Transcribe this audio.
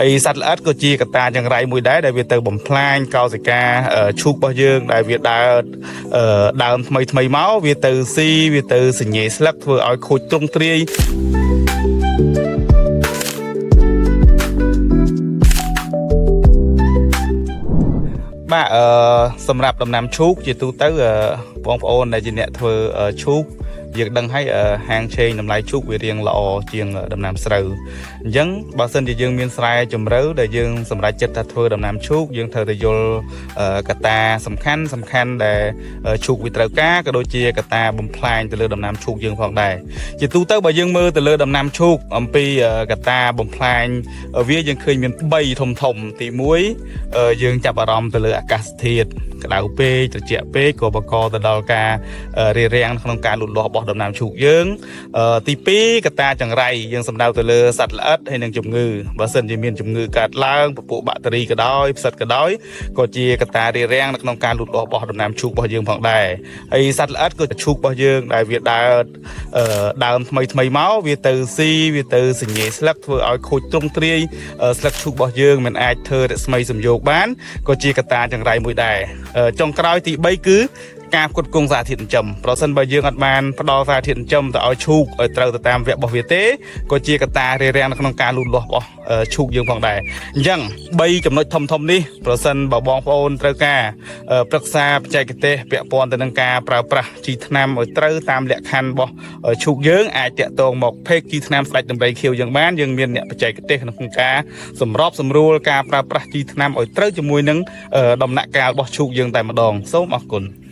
ហើយសត្វល្អិតក៏ជាកត្តាចង្រៃមួយដែរដែលវាទៅបំផ្លាញកោសិកាឈូករបស់យើងដែលវាដើរដើមថ្មីថ្មីមកវាទៅស៊ីវាទៅសញ្ញេស្លឹកធ្វើឲ្យខូចទ្រង់ទ្រាយបាទអឺសម្រាប់ដំណាំឈូកជាទូទៅបងប្អូនដែលជាអ្នកធ្វើឈូកយើងដឹងហើយហាងឆេងតម្លៃឈូកវារៀងល្អជាងដំណាំស្រូវអញ្ចឹងបើសិនជាយើងមានស្រែជំរៅដែលយើងសម្រេចចិត្តថាធ្វើដំណាំឈូកយើងត្រូវតែយល់កត្តាសំខាន់សំខាន់ដែលឈូកវាត្រូវការក៏ដូចជាកត្តាបំផ្លាញទៅលើដំណាំឈូកយើងផងដែរជាទូទៅបើយើងមើលទៅលើដំណាំឈូកអំពីកត្តាបំផ្លាញវាយើងឃើញមាន3ធំធំទី1យើងចាប់អារម្មណ៍ទៅលើអាកាសធាតុក្តៅពេកត្រជាក់ពេកក៏បង្កទៅដល់ការរារាំងក្នុងការលូតលាស់របស់ដំណាំឈូកយើងទី2កត្តាចង្រៃយើងសំដៅទៅលើសត្វល្អិតហើយនិងជំងឺបើសិនជាមានជំងឺកើតឡើងពពួកបាក់តេរីក៏ដោយផ្សិតក៏ដោយក៏ជាកត្តារារាំងនៅក្នុងការលូតលាស់របស់ដំណាំឈូករបស់យើងផងដែរហើយសត្វល្អិតក៏ឈូករបស់យើងដែលវាដើរដើមថ្មីថ្មីមកវាទៅស៊ីវាទៅសញ្ញេស្លឹកធ្វើឲ្យខូចទ្រង់ទ្រាយស្លឹកឈូករបស់យើងមិនអាចធ្វើរស្មីសំយោគបានក៏ជាកត្តាចង្រៃមួយដែរចុងក្រោយទី3គឺការផ្គត់ផ្គង់សារធាតុចិញ្ចឹមប្រសិនបើយើងអត់បានផ្ដល់សារធាតុចិញ្ចឹមទៅឲ្យឈូកឲ្យត្រូវទៅតាមវគ្គរបស់វាទេក៏ជាកត្តារារាំងនៅក្នុងការលូតលាស់របស់ឈូកយើងផងដែរអញ្ចឹង3ចំណុចធំធំនេះប្រសិនបើបងប្អូនត្រូវការប្រឹក្សាបច្ចេកទេសពាក់ព័ន្ធទៅនឹងការប្រើប្រាស់ជីថ្នាំឲ្យត្រូវតាមលក្ខខណ្ឌរបស់ឈូកយើងអាចតាក់ទងមកផេកជីថ្នាំស្ដេចដំរីខៀវយើងបានយើងមានអ្នកបច្ចេកទេសក្នុងការសម្របសម្រួលការប្រើប្រាស់ជីថ្នាំឲ្យត្រូវជាមួយនឹងដំណាក់កាលរបស់ឈូកយើងតែម្ដងសូមអរគុណ។